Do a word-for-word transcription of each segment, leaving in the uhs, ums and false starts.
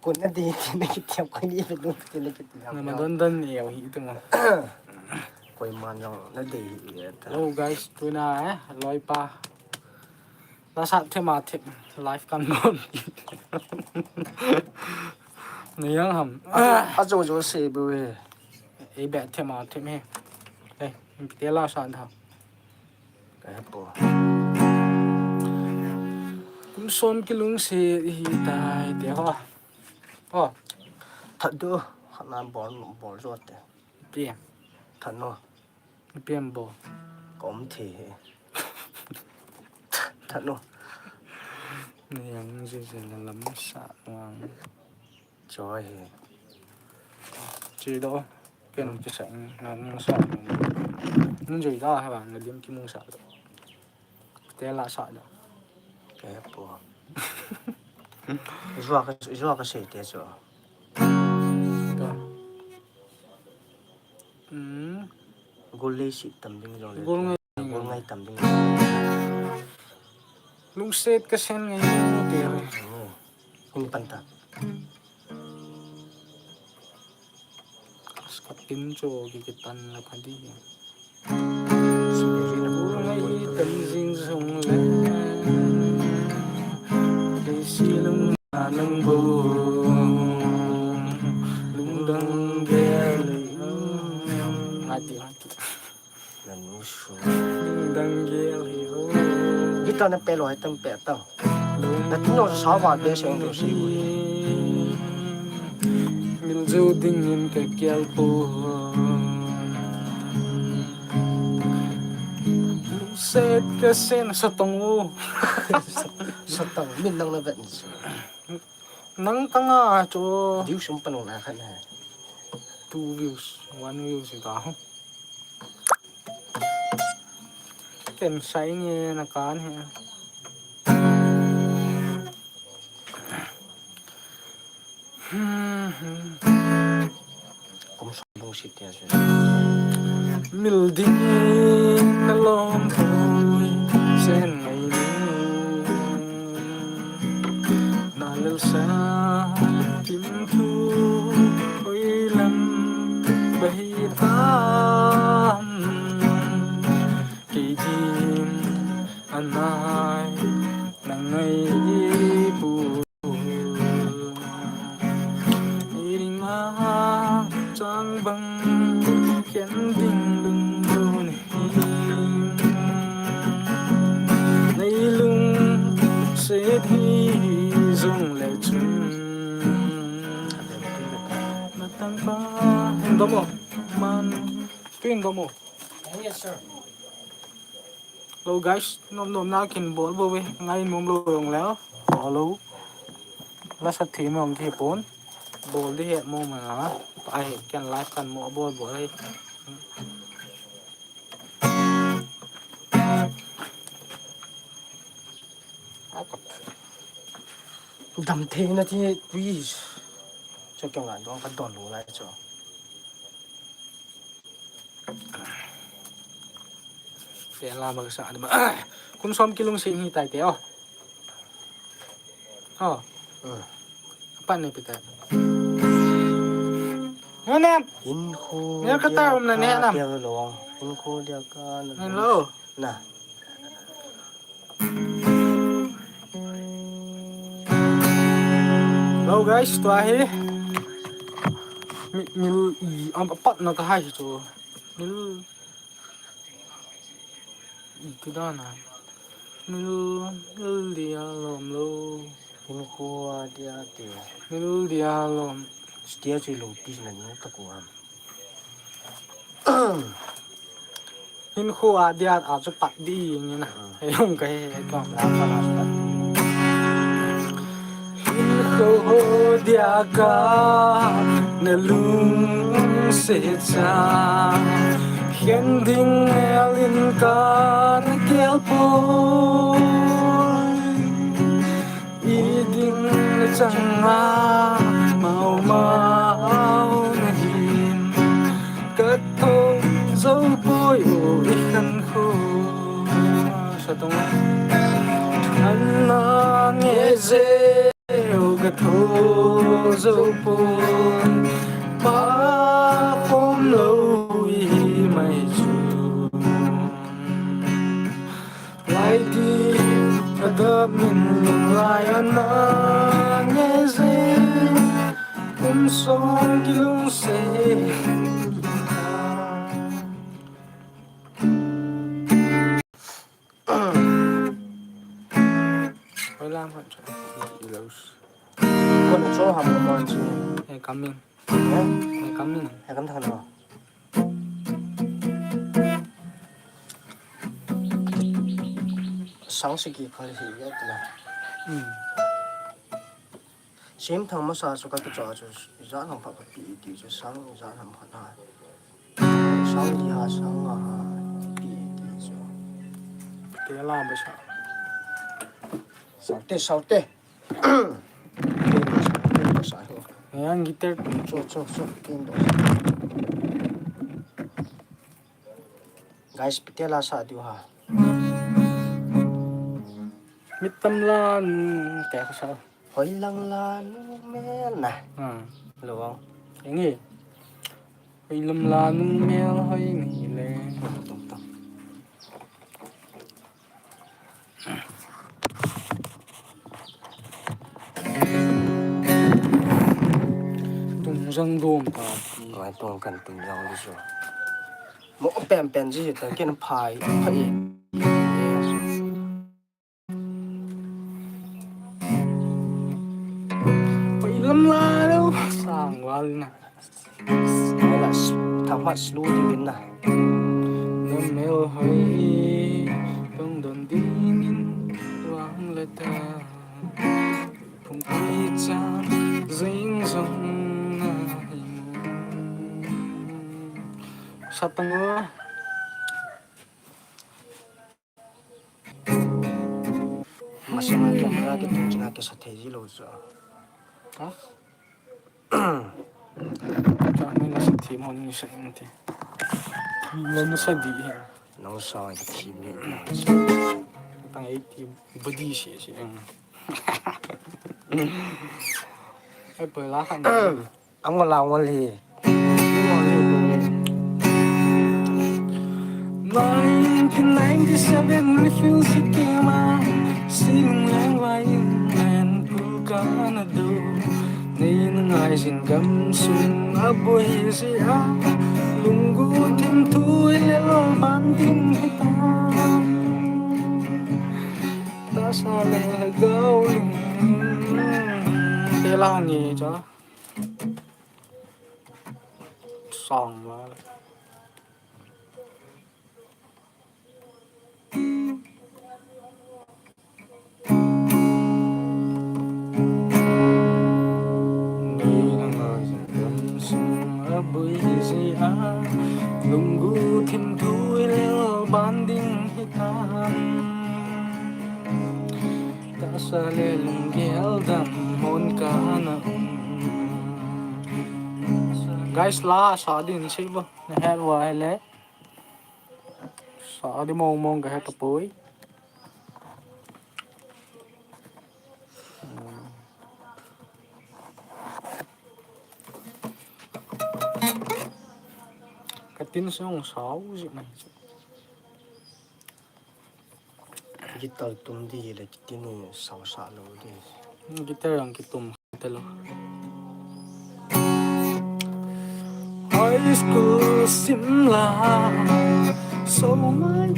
Koi nadei ti nakiti ham, koi ni ve ding ti nakiti ham. Na madon don ni au hi tu ma. Koiman jong nadei hi ta. Hello guys, tuna eh, loipa. Lasa thema them live kan bon. Ni yang ham. Ajo jo se bu he. Ei be thema them he. Ei, te lasa da. Ka he po. Kum som kilungset hi tai te ho. Ho. That du, hana bol, bol jo te. Pi. That no. Pi em bol. Kom the he. That no. Ni yang ji ji la lam sa wang. Choi he. Chi do. Ken ki sa na mung sa. Nun jui da ha ba na dim ki mung sa do. Te lasa do. Ke po. Jua ka, jua ka se te so. To. Hmm. Gol le si tam ding jong le. Gol ngai. Gol ngai tam ding. Lungset ka sen ngai te. Hmm. Hin pan ta. Ka tin cho ki kitan la pha di. Gol ngai tam jing jong le. Kei si lung nang bo. Lungdang gel. Hati, hati. Nanu su. Lungdang gel hi ho. Guitar na pe loi tam pe tang. Na tin no sa va be seng do si. Mil jo ding in ka kial po. Set ka sen sa tong u. Sa tong, min nang na vet ni su. Nang tanga chu. Views um panung na khan ha. Two views, one views ta. Ken sai nge na kan he. Kum som lungset te su. Mil ding na lom pui sen ngai ni. Na lel sa kim thu oi lam bahi tam. Kei din anai na ngai pu. Iring a chang bang ken ding lung lung hi. Nei lungset hi jong le chun. Natang pa. Hin dom o. Man. Tu hin dom o. Yes, sir. Hello guys, nom nom na kin bol bol ve, ngai nom lo long leo. Hello. Lasa thi mong ki pon. Bol di he mong ma na. Ai ken live kan mo bol bol ai. Dam the na ti please. Cho kyong a dong ka don lo lai cho. Te la ba sa ba. Kum som kilungset hi tai te o. Ho. Hmm. Pan ne pita. Ngan em. In khu. Ne ka ta um na ne na. Dia ka long. In khu dia ka na. Hello. Na. Hello guys, tua hi. Mi, mil i am apat na ka hai chu. Mil i ti dan a. Mil, mil dia lom lo. Mil khu a dia ti. Mil dia lom. Stia chu lo pi na ni ta ku am. Hin khu a dia a chu pat di nge na. Hei hung ka he he ko. Hin khu dia ka na lungset cha. Khen ding el in ka na kel po. I ding na chang a mau mau na hin ka thong zo poi o i khan khu. Sa tong. An na nge je o Tho zo pon, pa khom lou ihi mai chu. Lai ti, ka dap min lung lai ana nge ze. Kum song kilung se. Hoilam phat chu. Ilos. Kon cho ham mo mon chu. He kamin. He? He kamin. He kam thang no. Sang si ki khal hi ya tla. Hmm. Sim thang masa chu ka kicho chu ijat ham pha pha pi ti chu sang ijat ham pha na. Sang li ha sang nga ha pi ti chu. Te la ba sa. Saute, saute. Te ba sa, te ba sa ho. Yang guitar. Cho, cho, cho, te ba sa. Guys, pite la sa diu ha. Mitam la nu te ka sa. Hoi lang la nu mel na. Ha. Lo. Engi. Hoi lam la nu mel hoi ni le. Tum, tum. Tung jang dom ta. Ngai tung kan tung jang di so. Mo pen pen ji ta ken phai phai. Pai lam la lo sang wal na. Wala s-, thama slow di bin na. Lam mel hoi tong don ding in wang la ta. Phung pi cha zing zong na hi. Satang wa. Masang a camera ke tung china ke sa thei ji lo chu. Ha? Ka ni la sa thi mo ni sa in ti. Mo ni sa di he. Nang sa ke thi mi. Tang ei ti body si si. Ai poi la khan. Ang wala wal hi. Nineteen ninety-seven refugee camp a, sing leng vai in len pu ka na do. Nei na ngai sin gam sung a boi si a, lunggu thim thui le lo ban ding hi ta. Ta sa le gau ling. Te la ni cha. Song la. Lunggu thim thui le banding hitam. Tasa le lunggel dam hon kana um. Guys, la sa din si bo. Na het uva ahile. Sa di mong mong ka het tapoi. Ka tin song sao ji mai. Guitar tum di le kitin ni sao sa lo di. Guitar ang kitum te lo. High school sim la. So mai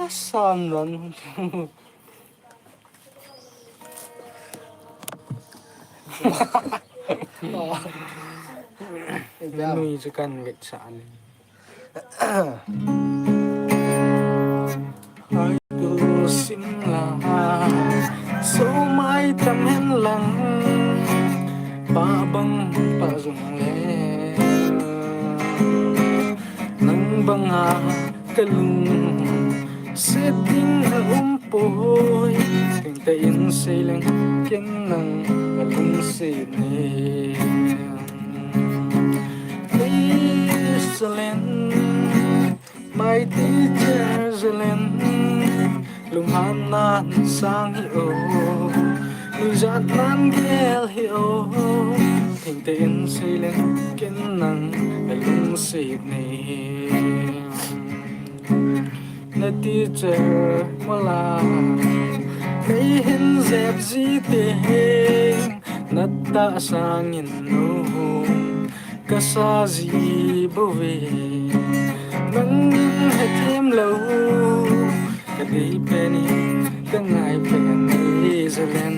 san ran. Nui chu kan vet sa ni. Hai tu sim la, so mai tam hen lang, pa bang pa zung le, nang bang a ka lung set ding a um poi, teng te in sei leng ken nang ka lung set ne. Please, Zalen, my teacher, Zalen, lunghan nan sang hi o. Jat nan gel hi o, thengte in sei leng ken nang ka lungset nei. Na teacher mala, nei hin jep ji teng, na tahsa ngin nu ka sa ji bou ve. Nang in hethem lou, ka dei pen in, ka ngai pen in, Zalen.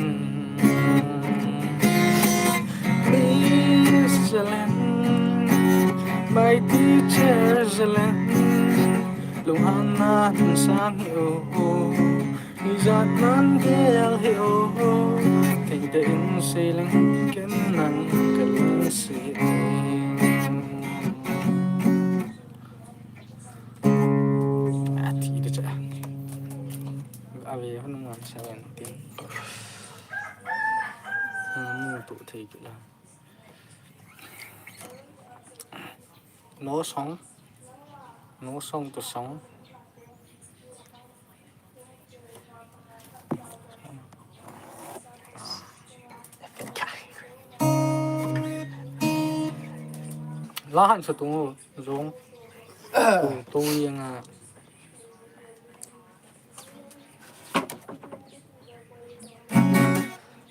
Miss Zalen, my teacher Zalen. Lunghanna hung sang hi o, ijat nan gel hi o. Thengte in sei leng ken nang ka lungset. A thi de cha. Ave hon ngan seventeen. Mu tu thei kila. No song. No song to song. La han sa tung zong. Tu tu yang a.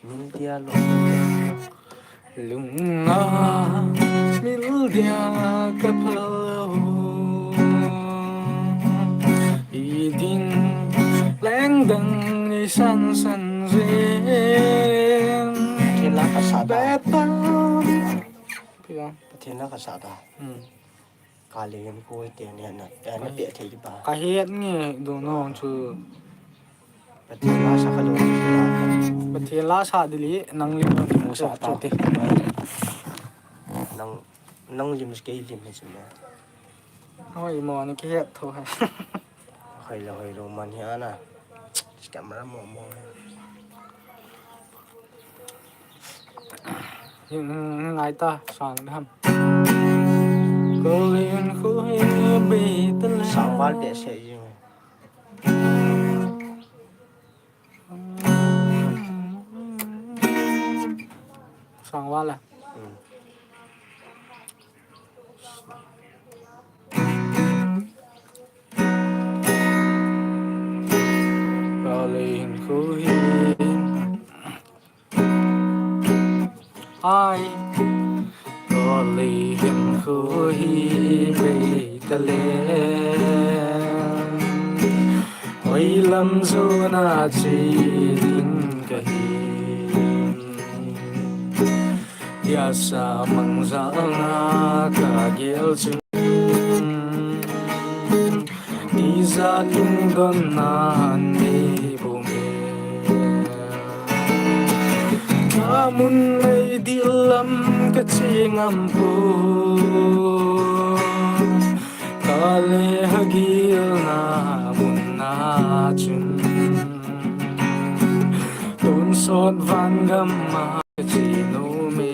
Mil dia lo. Lunga mil dia ka phalo. I ding leng dang ni san san zen. Thila ka sa da. Beta. Pia. Thila ka sa da. Hmm. Ka lem ko te ne na, eh, na pe thei di ba. Ka het nge do no chu. Pathen la sa ka lo. Pathen la sa di li, nang lim mo sa ta te. Nang, nang lim ke lim ni chu na. Hoi mo ni ke het tho hai. Hoi lo, hoi lo man hi ana. Camera mo mo. Hi, hi, hi, ngai ta, sang dam. Ko lin khu hi be ta le. Sang val pe se ji. Sang val la. Hmm. Ka lin khu hi. Ai, ka lin khu hi be ta le. Hoi lam jo na chi ding ka hi. Dia sa mang za na ka gel chu. Ija lungdon nan nei bou me. Ka mun mei dil lam ka che ngam poi. Ka le hagil na mun na chun. Tonsot van gam a che nom e.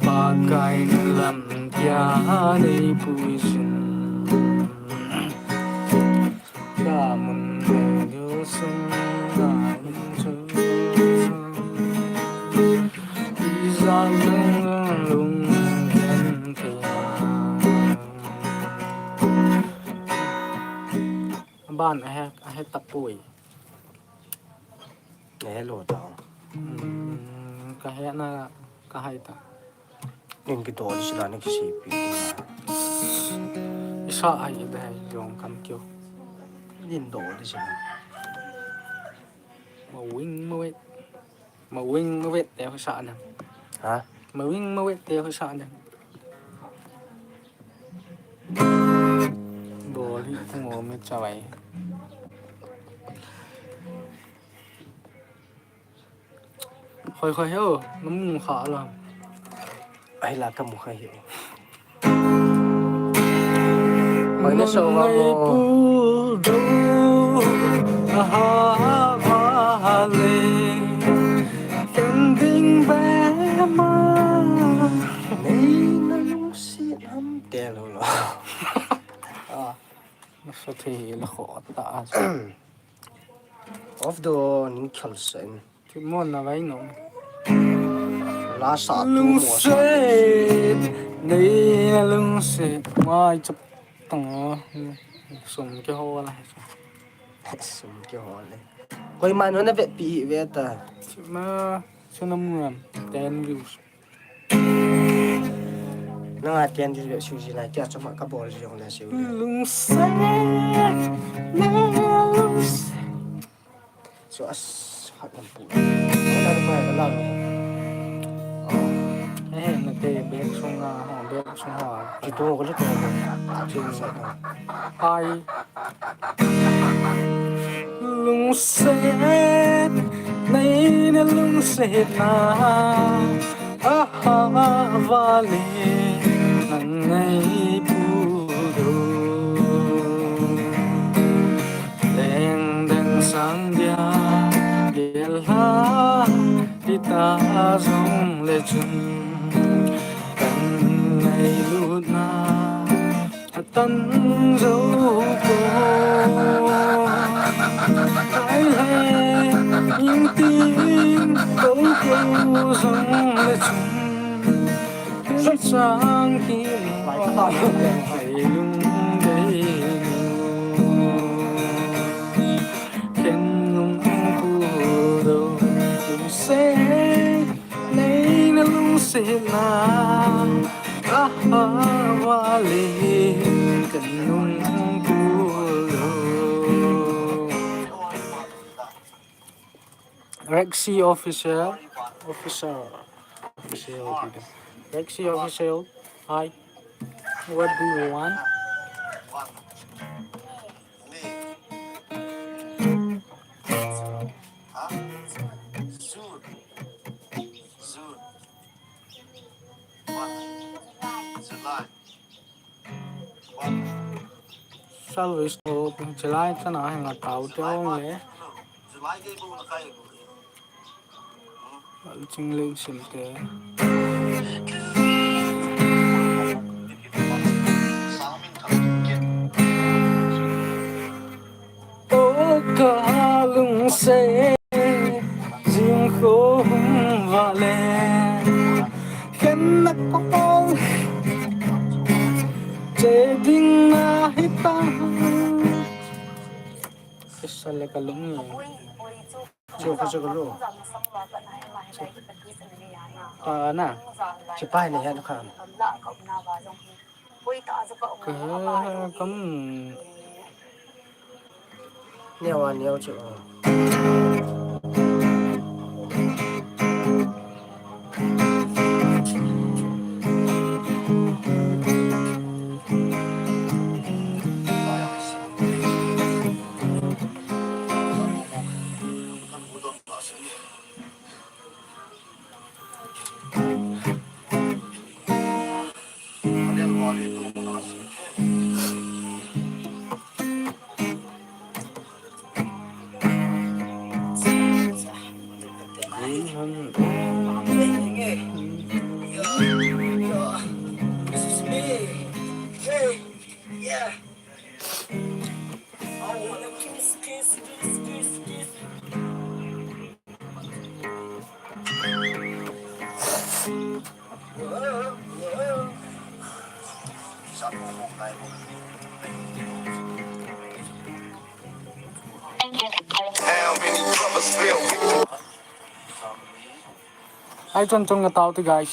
Pakai lam kia nei pui sin. Ka mun nei dil sung na in chu. Ija lung lung hen kei na. Ban a he, a he ta pui. Hello ta. Hmm, ka he na, ka hai ta. Nin ki dol sila ni ki sipi. Isa ai da hai jong kam kyo. Nin dol sila. Ma wing ma wet. Ma wing ma wet te ho sa na. Ha? Ma wing ma wet te ho sa na. Bol hi ngo me chawai. Hoi, hoi, ho, na mu kha la. Ai la ka mu kha hi. Hoi na so ma mo. Pu do a ha va le. Ken ding ve ma. Nei na lungsit ham te lo lo. Ah. Na so thei la kho ta a. Off do ning khol sen. Thimon na vai no. La sa tu mo sa. Lungset, nei na lungset. Mai chap tang o. Sum ke ho la. Sum ke ho le. Koi ma no na vet pi ve ta. Ma sunam ngam ten views. Nanga ten di le Suzy na kia chama ka bol jong le Suzy. Lungset, na lungset. So as hot lam pu. Na ba la. Eh, na te bek sung a, ha, bek sung a. Ki to ko le to. Ai. Lungset, nei na lungset na, aha, vale, nang nei pu do. Leng deng sang dia, gel ha, kita jong le chun, kan nei lut na. Atan zo ko. Ai le, in tin, ko ko zong le chung. Ken sang ki, ai lung dei. Ken lung ku do, lung se. Nei na lungset na, aha, vale, kan lung ku lo. Rexy Official, Official, Official, Rexy Official, hi. What do you want? Salvation Hope, July chana hinga tao te ong le. Al ching le sim te. O ka lungset, jing kho hung vale. Khen na ko che ding na hita. Kisa le ka lung ni. Chu kha chu ka lu. Ka na. Chi pai ne hen kha. Ka kam. Neo a neo chu. This is me. Hey, yeah. I wanna kiss, kiss, kiss, kiss, kiss. Ai chon chon nga tao te, guys.